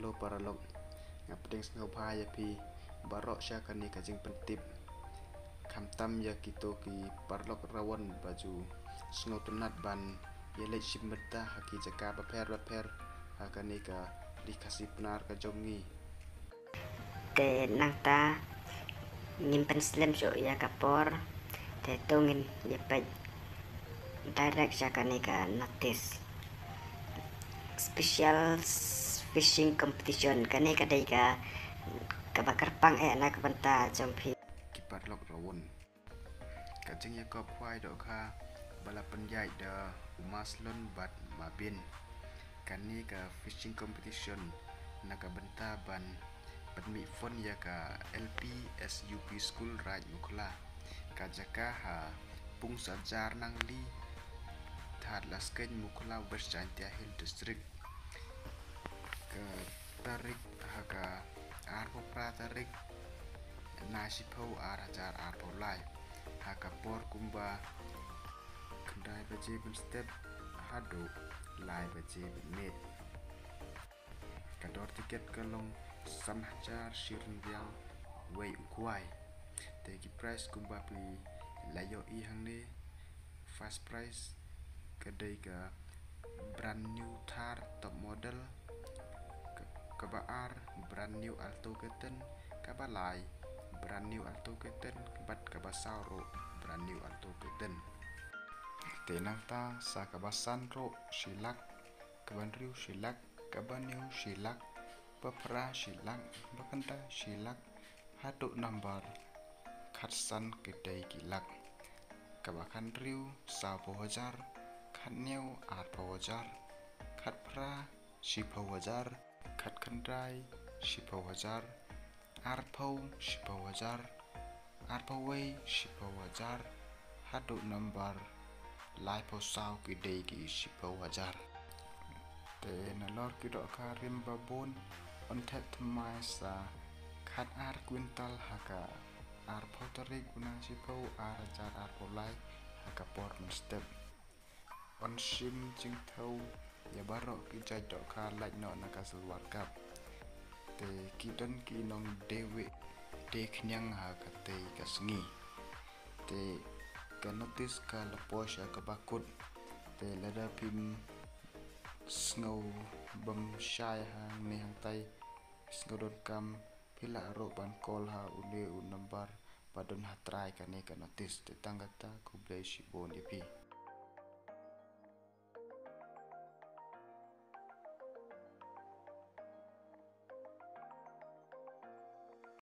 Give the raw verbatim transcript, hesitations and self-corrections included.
Hello paralok, nga pdiang sngewbha ïa phi baroh sha kane ka jingpyntip. Khamtam ïa kito ki paralok rawon ba ju sngewtynnat ban ïaleit shim bynta ha ki jaka bapher bapher ha kane ka Ri Khasi Pnar ka jong ngi. Te nangta ngim pynslem shuh ïa ka por, te to ngin ïa peit direct sha kane ka notice. Special fishing competition, kane ka dei ka kaba kyrpang eh na ka bynta jong phi. Ki paralok rawon. Ka jingïakop khwai dohkha ba la pynïaid da u Maslon bad Ma Bin. Kane ka fishing competition na ka bynta ban pynmih fund ïa ka L P S U P School Raid Mukhla. Ka jaka ha Pung Sajar Nangli, Thadlaskeiñ Mukhla, West Jaintia Hills District. Ka tarik ha ka arphew phra tarik, na shiphew ar hajar arphew lai, ha ka por kumba khyndai baje mynstep haduh lai baje mynmiet. Ka dor tiket ka long san hajar shi ryndiang wei u khwai. Te ki prize kumba phi la ïohi hangne, first prize ka dei ka brand new Thar top model. Ka, kaba ar brand new Alto K ten, kaba lai brand new Alto K ten, bad kaba saw ruh brand new Alto K ten. Te nangta sa kaba san ruh shi lak, kaba hynriew shi lak, kaba hynñiew shi lak, ba phra shi lak, ba khyndai shi lak, haduh number khatsan ki dei ki lak. Kaba khathynriew sawphew hajar, khathynñiew arphew hajar, khatphra shiphew hajar, khatkhyndai shiphew hajar, arphew shiphew hajar, arphew wei shiphew hajar, haduh number laiphew saw ki dei ki shiphew hajar. Te nalor ki dohkha rim ba bun, yn thep thymmai sa khatar quintal ha ka arphew tarik u na shiphew ar hajar arphew lai ha ka por mynstep. Yn shim jingthew ïa baroh ki jait dohkha lait noh na ka Silver Cup. Te ki don ki nongdie wieh die khñiang ha katei ka sngi. Te ka notice ka la poi sha kaba kut. Te lada phim sngew bam shai hangne hangtai, sngew donkam, phi lah ruh ban call ha une u number ba don ha trai kane ka notice. Te tang kata, khublei shibun ïa phi.